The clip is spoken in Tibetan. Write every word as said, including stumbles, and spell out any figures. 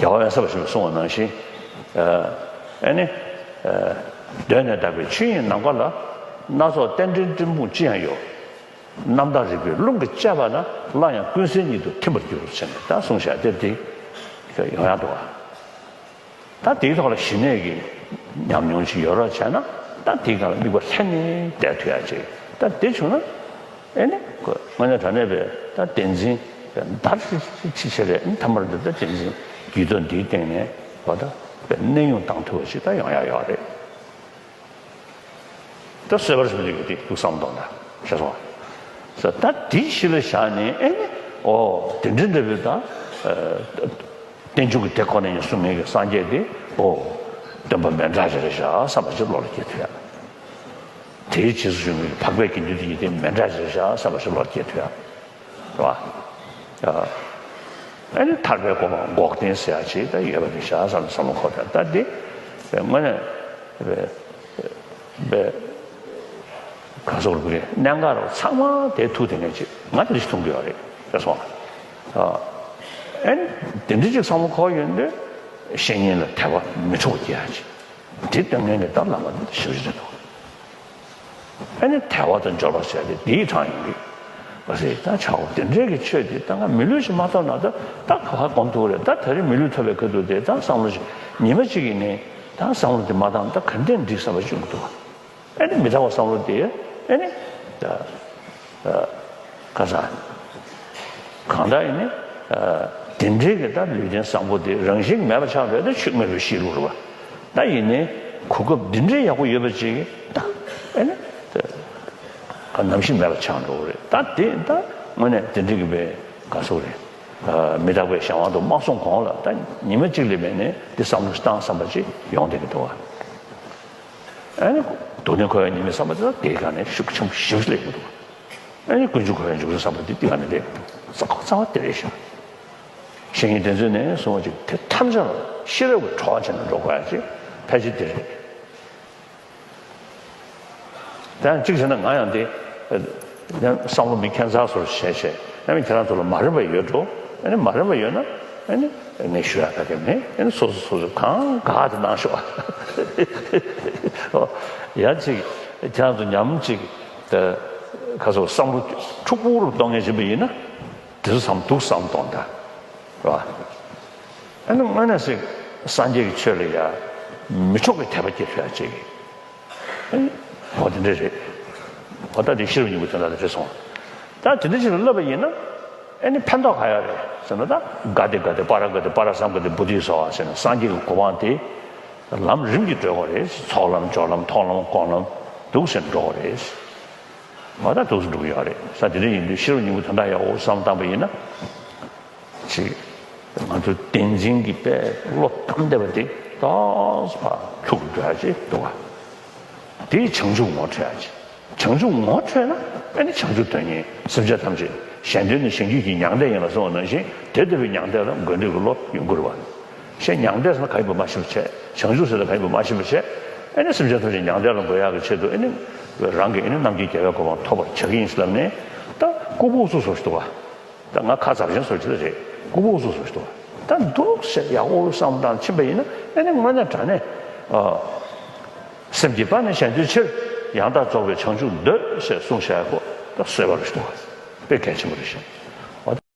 རྒྱལ་བ་དབེན་ས་པ་ཆེན་པོས་གསུངས་པ་ནང་བཞིན། ཨ་ནི། གདོད་ནས་དག་པའི་ཆོས་ཉིད་ནམ་མཁའ་ལ། སྣ་ཚོགས་རྟེན་འབྲེལ་སྤྲིན་ཕུང་ཅི་ཡང་ཡོད། རྣམ་དག་རིག་པའི་རླུང་གིས་བཅད་པ་ན། སླར་ཡང་ཀུན་གསལ་ཉིད་དུ་ཐིམ་པར་འགྱུར་ཟེར་ནས་ད་གསུངས་བཞག་དེ་དེ་ཡོང་ཡག་འདུག་བ། ད་དེའི་ཐོག་ལ་ཞི་གནས་ཀྱི་ཉམས་མྱོང་ཅིག་ཡོད་རོགས་བྱས་ན། ད་དེའི་སྒང་ལ་དམིགས་པ་ལྷན་ནེ་བསྡད་ཐུབ་ཡག་ཅིག་ད་དེ་བྱུང་ན། ཨེ་ནི་ཁོ་དངོས་གནས་དྲང་གནས་པའི་ད་བསྟན་འཛིན་པའི་ཟླ་ཕྱི་ཕྱི་ཕྱི་རེད། ཨེ་ནི་ཐ་མར་འདི་ད་བསྟན་འཛིན་རྒྱུད་སྟོད་འདིའི་སྟེང་ནས་བ་ད་པའི་གནས་དབྱུང་བཏང་ཐུབ་པ་ཞིག་ད་ཡོང་ཡག་ཡོད་རེད། ད་གསོལ་བ་རིན་པོ་ཆེ་གི་དེ་འདུག་བསམ་གཏོང་ད་ཤེས་སོང་། ས་ད་དེའི་གཞི་ལ་བཞག་ནས། ཨེ་ནི་ཨོ་དེ་འདྲ་འདྲ་བའི་ད་རྟེན་འབྱུང་གི་དེ་ཁོ་ནས་ཡང་གསུང་མཁན་གྱི་སངས་རྒྱས་དེ་ཨོ་སྟོན་པ་མན་ངག་ཅིག་རེད་ཤག་བསམ་པ་ཅིག་བློ་ལ་སྐྱེ་ཐུབ་ཡག་དེའི་རྗེས་སུ་འཇུག་མཁན་གྱི་འཕགས་པའི་དགེ་འདུན་དེ་ཉིད་དེ་མན་ངག་ཅིག་རེད་ཤག་བསམ་པ་ཅིག་བློ་ལ་སྐྱེ་ཐུབ་ཡག་རེད་བ། ཨ་ནི་ཐར་པའི་གོ་འཕང་འགོག་བདེན་ཟེར་ཡག་ཅིག་ད་ཡོད་པ་རེད་ཤག་བསམ་བསམ་བློ་འཁོར་ད་ད་དེ་དངོས་གནས་པའི་པའི་ག་སོགས་རུ་གི་གནད་འགག་རུ་ཚང་མ་དེ་ཐུག་དེ་ངས་ཅིག་ང་དེ་འདྲ་ཞིག་མཐོང་གི་ཡོད་རེད་ཟེར་སོང་། ཨ་ནི་དེ་འདྲ་ཅིག་བསམ་བློ་འཁོར་ཡོང་དུས་བཤེས་གཉེན་ལ་དད་པ་མི་འཕྲོག་པ་སྐྱེ་ཡག་ཅིག་དེ་ལྟ་ངན་གྱི་ད་བླ་མ་དེ་ཞབས་ཕྱི་དེ་འདུག་ཨ་ནི་དལ་བ་དང་འབྱོར་བ་ཟེར་ཏེ་འདིའི་གྲངས་ཡིན་གྱི། བ་ཟེར་ད་བྱའོ་དེ་འདྲའི་གི་ཆོས་དེ་ད་ང་མི་ལུས་ཤིག་མ་ཐོབ་ན་ད་ད་ག་བ་སྒོམ་ཐུབ་རེད། ད་ད་རེས་མི་ལུས་ཐོབ་པའི་ཁ་ཐུག་དེ་ད་བསམ་བློ་ཞིག་ཉི་མ་གཅིག་ཡིན་ནའི་ད་བསམ་བློ་དེ་མ་བཏང་ད་ག་འདྲས་འགྲིག་བསམ་པ་ཞིག་འདུག་ཨ་ནི་མི་ལྟ་བ་བསམ་བློ་དེ་ཨ་ནི་ད། ཁ་ས། གང་ལྟར་ཡིན་ནའི། དེ་འདྲའི་གི་ད་ལུས་རྟེན་བཟང་པོ་དེ་རང་བཞིན་མེད་པ་ཆགས་འགྲོ་ད་ཆོས་དངོས་པོའི་གཤིས་ལུགས་རེད་བ། ད་ཡིན་ནའི་གོ་སྐབས་འདི་འདྲའི་ཡག་པོ་ཡོད་པ་ཅིག་ད་ཨེ་ནི། ད་ནམ་ཞིག་མེད་པ་ཆགས་འགྲོ་གི་རེད། ད་དེ་ད་དངོས་གནས་དེ་འདྲའི་གི་བའི་ག་སོག་རེད། མི་རྟག་པའི་གཞན་དབང་དུ་མ་སོང་གོང་ལ་ད་ཉི་མ་གཅིག་ལས་མེད་ནས་འདི་བསམ་བློ་བཏང་བསམ་པ་ཅིག་ཡོང་བསྡད་ཀྱི་འདུག་བ། ཨེ་ནི། སྡུག་བསྔལ་འཁོར་བའི་ཉེས་དམིགས་བསམ་པ་དེ་ལ་དེའི་སྒང་ནས་ཤུགས་ཆེན་པོ་ཞེ་པོ་ཅིག་སླེབས་ཀྱི་འདུག་ཨ་ནི་ཀུན་འབྱུང་འཁོར་བའི་འཇུག་ཚུལ་བསམ་པ་འདི་ཏིག་ཨ་ནི་རེད། རྩ་བ་རྩ་བ་དེ་རེད་ཤག་བཤེས་གཉེན་དེ་ཚོས་ནས་གསུངས་པ་ཅིག་དེ་ཐམས་ཅད་ལ་ཤེས་རབ་ཀྱི་གྲོགས་བྱས་ནས་འགྲོ་དགོས་ཡ་ཅིག་ཕལ་ཆེར་དེ་རེད། ད་ཡང་གཅིག་བྱས་ན་ང་ཡང་དེ་བསམ་བློ་མི་ཁྱད་མཚར་བཟོ་བྱས་བྱས་ཨ་ནི་ཁྱེད་རང་ཚོ་ལ་མ་རན་པ་ཡོད་འགྲོ། ཨ་ནི་མ་རན་པ་ཡོད་ན་ཨ་ནི་ངས་ཞུ་ཡ་ག་གེ་མེད། ཨ་ནི་སོ་སོ་སོ་སོ་གང་དགའ་དེ་གནང་ཤོག་ཡང་ཅིག་ཁྱེད་རང་ཚོ་ཉམས་ཅིག་ད་ཁ་སོ་བསམ་བློ་འཁྲུག་པོ་རུ་གཏོང་མཁན་ཡིན་པ་ཡིན་ན་དེ་ཚོ་བསམ་སྡུག་བསམ་གཏོང་ད་རེད་བ། ཨ་ནི་དངོས་གནས་སེ་སངས་རྒྱས་ཀྱི་ཆོས་ལ་ཡ་མི་ཆོག་གི་དད་པ་སྐྱེ་ཐུབ་ཡ་ཅིག་ཨ་ནི་འོ་དེ་འདྲ་རེད། འོ་ད་དེ་ཤེས་རབ་སྙིང་པོའི་དོན་དག་ལ་རེད་སོང་། ད་དེ་འདྲ་ཞིག་ལ་བསླབ་པ་ཡིན་ན་ཨ་ནི་ཕན་ཐོགས་ག་ཡ་རེད་ཟེར་ན། ད་ག་དེ་ག་དེ་པ་ར་ག་དེ་པ་ར་སམ་ག་དེ་བོ་དྷི་ས་ཝ་ཟེར་ན་སངས་རྒྱས་ཀྱི་གོ་འཕང་དེ་ལམ་རིམ་གྱིས་བགྲོད་དགོས་རེད། ཚོགས་ལམ་སྦྱོར་ལམ་མཐོང་ལམ་སྐོང་ལམ་འདུག་ཟེར་འགྲོ་དགོས་རེད། མ་ད་འདུག་སེ་འགྲོ་གི་ཡོད་རེད། ས་དེ་འདྲ་ཡིན་དུས་ཤེས་རབ་སྙིང་པོའི་དོན་དག་ཡག་པོ་བསམ་བཏང་པ་ཡིན་ན། ཅིག་ང་ཚོ་བསྟན་འཛིན་གྱི་དཔེ་བློ་གཏམ་བདེ་བ་དེ་ཏོག་ཙམ་ལྷུག་འགྲོ་ཡ་ཅིག་འདུག་བ། དེས་བྱང་ཆུབ་ངོ་འཕྲོད་ཡ་ཅིག་བྱང་ཆུབ་ངོ་འཕྲོད་ན་ཨ་ནི་བྱང་ཆུབ་དོན་གཉེར་སེམས་ཅན་ཐམས་ཅད་གཞན་དོན་ནི་གཞན་རྒྱུད་ཀྱི་མྱང་འདས་ཡིན་ལ་གསུངས་པ་ནང་བཞིན་དེ་ལྟ་བུའི་མྱང་འདས་ལ་འགོད་འདོད་ཀྱི་བློ་ཡོང་གི་རེད་བ། ཞེས་མྱང་འདས་ཟེར་ན་ག་ཡིན་པ་མ་ཤེས་པ་བྱས། བྱང་ཆུབ་ཟེར་ན་ག་ཡིན་པ་མ་ཤེས་པ་བྱས། ཨ་ནི་སེམས་ཅན་ཐམས་ཅད་མྱང་འདས་ལ་འགོད་ཡག་གི་ཆེད་དུ་ཨ་ནི་རང་གི་ཨ་ནི་རྣམ་མཁྱེན་རྒྱལ་བའི་གོ་འཕང་ཐོབ་པར་བྱ་གི་ཡིན་ཟེར་ལབ་ནས་ད་ལྐུགས་པ་ཨུ་ཚུགས་བཟོ་ཞིག་འདུག་བ། ད་ང་ཁ་ཚབ་ཆེན་བཟོ་ཅིག་ལ་རེད། ལྐུགས་པ་ཨུ་ཚུགས་བཟོ་ཞིག་འདུག་བ། ད་འདུག་ཟེར་ཡག་པོ་བསམ་བཏང་ཕྱིན་པ་ཡིན་ན་ཨ་ནི་དངོས་གནས་དྲང་གནས་ཨ། སེམས་ཀྱི་དཔལ་ནི་གཞན་དོན་ཕྱིར། ཡང་དག་རྫོགས་པའི་བྱང་ཆུབ་འདོད་ཅེས་གསུངས་བཞག་ཡག་པོ་ད་གསོལ་བ་རུ་ཞིག་འདུག་བ། དཔེ་གལ་ཆེན་པོ་རེད་ཤག